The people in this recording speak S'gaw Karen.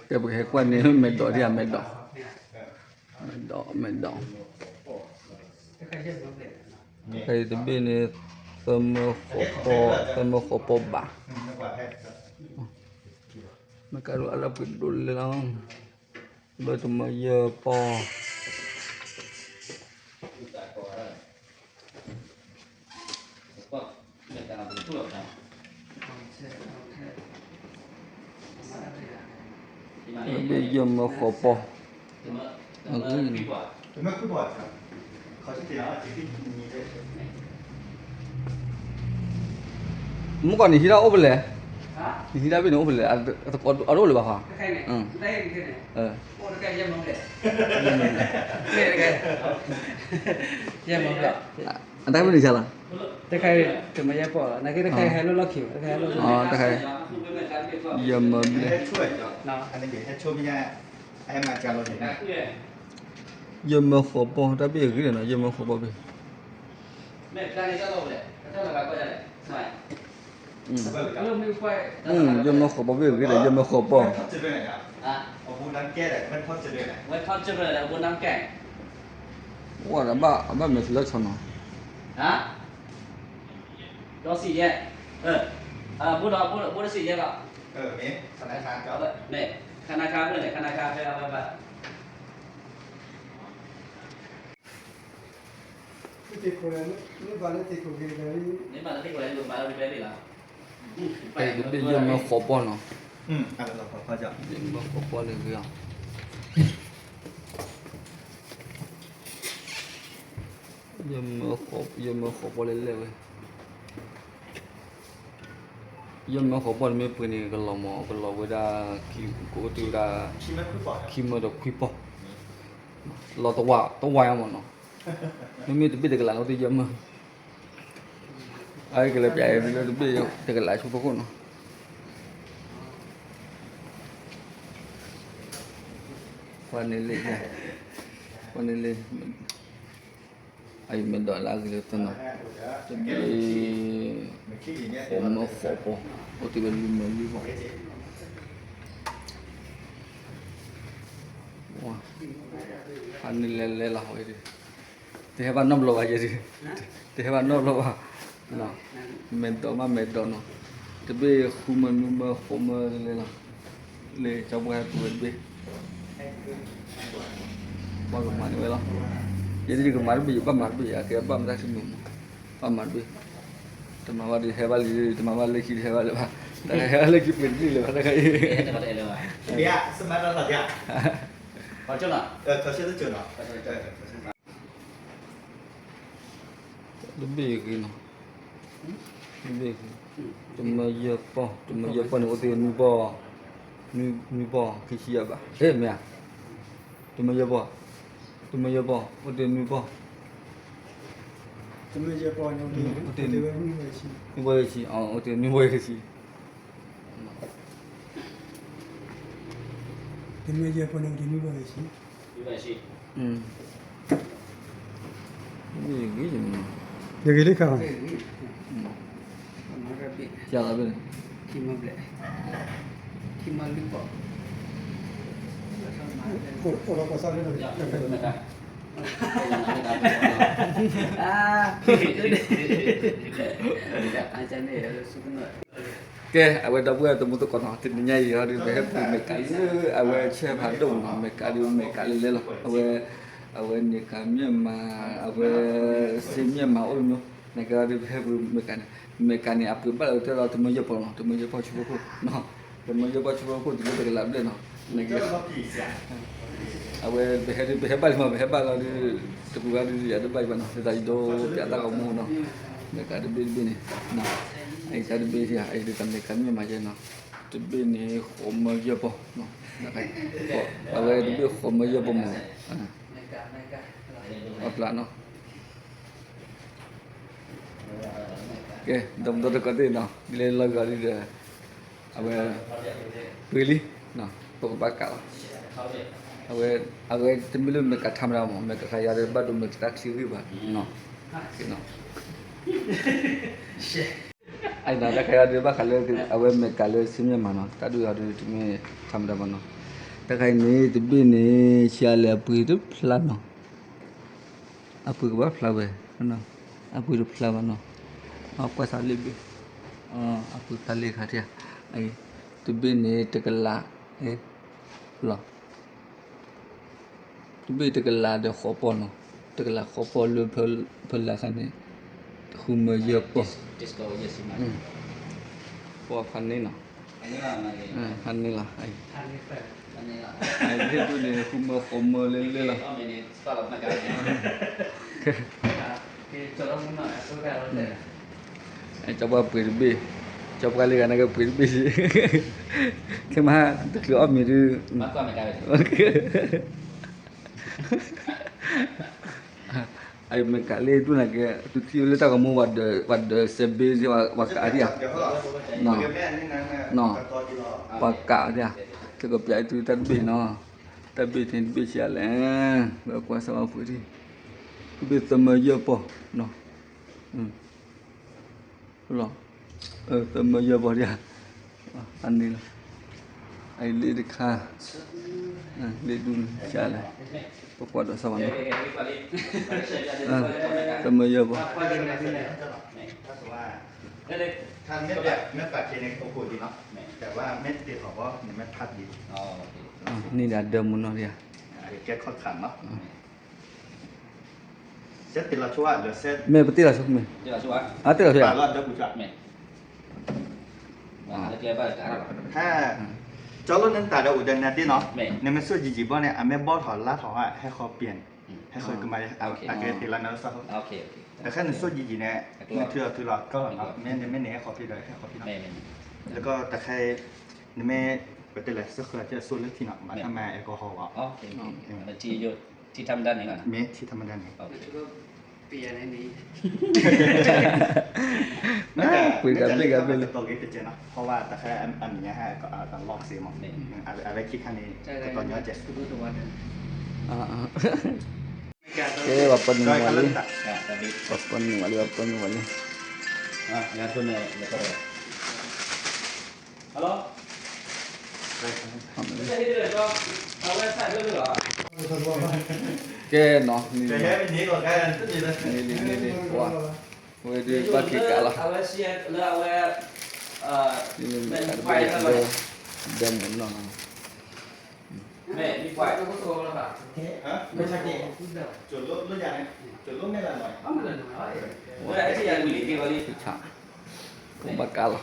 ကဲ ပကဟဲကွၢ်န့ၣ် မဲာ်ဒိးဒံးဧါ, မဲာ်ဒိး, မဲာ်ဒိး, မဲာ်ဒိး, တဘ့ၣ်န့ၣ် သၢမၢဃိးပီၢ်, သၢမၢဃိးပီၢ်ဘၣ်, မ့ၢ်ကါဒိၣ်အါလၢပှဲၤဒိၣ်လဲၣ်လီၤ, ဘၢတမၢယဲၢ်ပီၢ် ဘၣ်ယဲၢ်မၢဃိးပီၢ်, မုၢ်ကီၢ်နဟံးဒၣ်အိၣ်ဖဲလဲၣ်, နဟံးဒၣ်ဘ့ၣ်န့ၣ်အိၣ်ဖဲလဲၣ်, အတအိၣ်လၢၤဘၣ်ဃီ, အတၢ်ဘ့ၣ်န့ၣ်ဆါလီၤ, တခါတမၢယဲၢ်ပီၢ်, တခါဟဲလီၢ်လီၢ်ခံ, တခါဟဲလီၢ်လီၢ်ခံ, ယဲၢ်မၢဘျဲၣ်, ယဲၢ်မၢဃိးပီၢ်, တၢ်ဘ့ၣ်အဂ့ၤန့ၣ်နီၤ, ယဲၢ်မၢဃိးပီၢ်ဘ့ၣ် ယဲၢ်မၢဃိးပီၢ်ဘ့ၣ်, ယဲၢ်မၢဃိးပီၢ်ဘ့ၣ်အဂ့ၤဒီး ယဲၢ်မၢဃိးပီၢ်, ဝဲဒီးအဘၣ်မဲာ်ထံလၢဆီနီၤ, တဘ့ၣ်ယဲၢ်မၢဃိးပီၢ်နီၤ, ယဲၢ်မၢဃိးပီၢ်န့ၣ်ဂ့ၤအီၤ, ယဲၢ်မၢဃိးပီၢ်လဲၣ်လဲၣ်ဝဲ ယဲၢ်မၢဃိးပီၢ်န့ၣ်မ့ၢ်ပှ့ၤန့ၣ် ကလီၤမး ကလီၤဝဲဒၣ် ကအိၣ်တ့ၢ်ဝဲဒၣ် ခံမၢဒီးခွံပီၢ်, လီၤတဝါတဝါမးနီၤ, မ့မ့ၢ်တဘ့ၣ်တကလးန့ၣ် အိၣ်တ့ၢ်ယဲၢ်မၢ, အကလဲၤပျးလၢတဘ့ၣ်တကလးဆူဖီခိၣ်နီၤ, ပှၤန့ၣ်လၢ ပှၤန့ၣ်လၢ အအံၤမ့ၢ်ဒိးလၢအဂ့ၤလၢသနီၤ, တဘ့ၣ် ဃိးမၢဃိးပီၢ်, အိၣ်တ့ၢ်ဝဲလွံၢ်မၢလွံၢ်ပီၢ်, ဟးန့ၢ်လဲၤလဲၤလီၤဝဲဒၣ်, တဟဲဘၣ်နီတဘျီဘၣ်ယဲဒၣ်, တဟဲဘၣ်နီတဘျီဘၣ်, မဲာ်ဒိးမးမဲာ်ဒိးနီၤ, တဘ့ၣ်ဃုမၢနွံမၢဃိးမၢလဲၤလီၤ, လၢကၠီပှၤဟဲပူၤဝဲတဘ့ၣ် ပှၤကမၤန့ၢ်ဝဲလီၤ, ယဲဒၣ်ယကမၤတဘ့ၣ် ယဘၣ်မၤတဘ့ၣ် အကဲဘၣ်မတၤတမံၤမး, ဘၣ်မၤတဘ့ၣ်, တမၤဘၣ်ဒီးဟဲဘၣ်လံ, တမၤဘၣ်လၢခံဒီးဟဲဘၣ်လၢၤဘၣ်, တၢ်ဟဲဘၣ်လၢခံပှ့ၤတဘ့ၣ်လၢၤဘၣ်တခါအံၤ တဘ့ၣ်ဂ့ၤနီၤ, တဘ့ၣ်ဂ့ၤ, တမၢယဲၢ်ပီၢ်, တမၢယဲၢ်ပီၢ်န့ၣ် အိၣ်တ့ၢ်နွံပီၢ်, နွံပီၢ်ခံဆံယၤဘၣ်, မ့ၢ်ဧါ, တမၢယဲၢ်ပီၢ်, တမၢယဲၢ်ပီၢ် အိၣ်တ့ၢ်နွံပီၢ်, တမၢယဲၢ်ပီၢ်န့ၣ် အိၣ်တ့ၢ်နွံပီၢ်ယဲၢ်ဆံ, အိၣ်တ့ၢ်နွံပီၢ်ယဲၢ်ဆံ, တမၢယဲၢ်ပီၢ်န့ၣ် အိၣ်တ့ၢ်နွံပီၢ်ယဲၢ်ဆံ, ယဂ့ၤလံခါ, ယဂ့ၤ, ခံမၢဘျဲၣ်, ခံမၢလွံၢ်ပီၢ်, ကဲ အဝဲဒီပုၢ်ဝဲၢ်တံၤသကိးနီၤ တနံၤညါအံၤဒီး ပဟဲပူၤမဲာ်ကးလၢ အဝဲဆဲးဖးဒိၣ်နီၤ မဲာ်ကးဒီးမဲာ်ကးလၢလဲၤလီၤ အဝဲ အဝဲန့ၣ်ကးမၠဲၣ်မး အဝဲ စ့မၠဲၣ်မးအိၣ်တမံၤ နကဲဒီးပဟဲပူၤမဲာ်ကးန့ၣ် မဲာ်ကးန့ၣ် အပှ့ၤဘၣ်လီၤတဲဒီး တမၢယဲၢ်ပီၢ်နီၤ တမၢယဲၢ်ပီၢ်ဆူဖီခိၣ် တမၢယဲၢ်ပီၢ်ဆူဖီခိၣ် တုၤလၢတကလးဘျဲၣ်နီၤ နကဲ အဝဲပဟဲဒုး ပဟဲဘၣ်လံမး ပဟဲဘၣ်လီၤဒုး တပူၤဘၣ်ဒုး ယၤဒုးဘၣ်ယဘၣ်နီၤ ဒ်သိးယဒိးပျးတၢ်ဂီၤမူနီၤ မဲာ်ကးတဘ့ၣ်တဘ့ၣ်န့ၣ် အံၤတၢ်တဘ့ၣ်ယၤ အံၤဒ်သိးမဲာ်ကးမ့ၢ်မၤယဲနီၤ တဘ့ၣ်န့ၣ် ဃိးမၢယဲၢ်ပီၢ် အဝဲတဘ့ၣ်ဃိးမၢယဲၢ်ပီၢ်မး အပျးနီၤ ကဲ ဒီးပဒီတကးသ့ၣ်နီၤ ဒ်လဲၣ်လီၤဂာ်ဒ်ဒီး အဝဲ ပှ့ၤလံ ပကဘၣ်ကးလီၤ အဝဲ အဝဲတမ့ၢ်လၢမဲာ်ကးထါမတၤမး မဲာ်ကးထါယၤဒီးဘၣ်ဒိမဲာ်ကးတၢ်ချံဂံၢ်ဘၣ်နီၤ ကဲနီၤ တၢ်ခါအံၤဒုးဘၣ်ဃးလၢ အဝဲမဲာ်ကးလၢဆ့ၣ်မ့ၢ်မးနီၤ, တၢ်ဒုးအီၤဒုးတမ့ၢ်ထီမတၤဘၣ်နီၤ. တၢ်ခါအံၤန့ၣ် တဘ့ၣ်န့ၣ် ဆံးအါလဲၣ် အပှ့ၤတဖျါနီၤ, အပှ့ၤကဘၣ်ဖျါဝဲ, အပှ့ၤတဖျါဘၣ်နီၤ, အကွၢ်စးလ့ၣ်ဘ့ၣ်, အပှ့ၤဖျါလ့ၣ်ခါထံၣ်, တဘ့ၣ်န့ၣ် တကလး, လီၤ တဘ့ၣ်တကလးဒီးဃိးပီၢ်နီၤ, တကလးဃိးပီၢ်လၢဖၢလၢ်ခါန့ၣ်, ဃုမၢယဲၢ်ပီၢ်, ပီၢ်ဖးန့ၣ်နီၤ, ဖးန့ၣ်လီၤ, လ့ၣ်ဒုန့ၣ် ဃုမၢဃိးမၢလၢလၢလီၤ. ကၠီပှၤပှ့ၤတဘ့ၣ်, ကၠီပှၤလ့ၣ်ဂၤနာ်က့ပှ့ၤတဘ့ၣ်, ခဲမး တချုးအီၣ်မ့ၤဒုး, အမဲာ်ကးလ့ၣ်ဒုနာ်က့ တုၤထံၣ်လၢတၢ်ဂီၤမူ ပှၤဒီးစဲးဘ့ၣ် ပှၤကးဒံးဧါ, ပှၤကးဒံးဧါ, ခဲကပျးအံၤတုၤတၢ်တဘ့ၣ်နီၤ, တၢ်ဘ့ၣ်န့ၣ်တဘ့ၣ်ဆံးအါလဲၣ်, ဝဲကွၢ်စၢ်ဝဲပှ့ၤဒံး, တဘ့ၣ်သၢမၢယဲၢ်ပီၢ်နီၤ, လီၤ, သၢမၢယဲၢ်ပီၢ်ဒံးဧါ, အန့ၣ်လီၤ, အလ့ၣ်တခါ, လ့ၣ်ဒုဆံးအါလဲၣ်, ပကွၢ်ဒီးစၢ်ဝဲနီၤ, သၢမၢယဲၢ်ပီၢ် မ့ၢ်ပာ်က့ၤန့ၣ် အိၣ်ကိးဒံးနီၤ, တဲဝဲမ့ၢ်တ့ၢ်ဃီၤဘီ နမ့ၢ်ဖးဒံး, န့ၣ်ဒၣ်ဒၢမူနီၤဒံးဧါ, ကဲခီၣ်ခါနီၤ, မ့ၢ်ပတ့ၢ်လီၤဆိမ့ၢ်, အတ့ၢ်လီၤဆိဧါ, ကၠီလိၣ်နတၢ်ဒီးအိၣ်ဒီးနၤဒ်နီၤ, နမ့ၢ်ဆိၣ်ယံာ်ယံာ်ဘီန့ၣ် အမ့ၢ်ဘီထီၣ်လါထီၣ်ဟါ ဟဲဃီၤပျဲၢ်န့ၣ်, ဟဲဃီၤကမၤ, အကဲတ့ၢ်လီၤနၤလီၤစၢ်, တခါနဆိၣ်ယံာ်ယံာ်န့ၣ် နထုးအီၤထုးလီၤကီလီၤနီၤ, မ့ၢ်နမ့ၢ်န့ၣ်ဟဲဃီၤဖံဒီးဟဲဃီၤဖံနီၤ, လၢကီတခါ နမ့ၢ် ပတဲလဲၣ် စၢဃၢၤကဲဆိၣ်လၢထံနီၤ, မ့ၢ်တၢ်မၤအဲကီၢ်ဟီၣ်ဘၣ်, ထံထါမတၤန့ၣ်, မ့ၢ်ထံထါမတၤန့ၣ်, ပှ့ၤဂၤဘ့ၣ်ဂၤဘ့ၣ်လၢ ကတီၤက့ၤတကဲနီၤ, เพราะว่าတခါအမံၤညါဟဲကလီၢ်စ့မး, အဝဲခံခါန့ၣ် ကတီၤညီကဲ ကဲ ပှၤပၢနုာ်ဝဲလံ, ပှၤပၢနုာ်ဝဲလံ, ပှၤပၢနုာ်ဝဲလံ, ကဲနီၤ, န့ၣ်လံ န့ၣ်လံ, ဝဲဒုးဘၣ်က့ၤကးလီၤ, မ့ၢ်တၢ်တဘ့ၣ်လၢ ဒၢမူနီၤ, မ့ၢ်ကွၢ်, ဆူၣ်ဆါ, ကဘၣ်ကးလီၤ,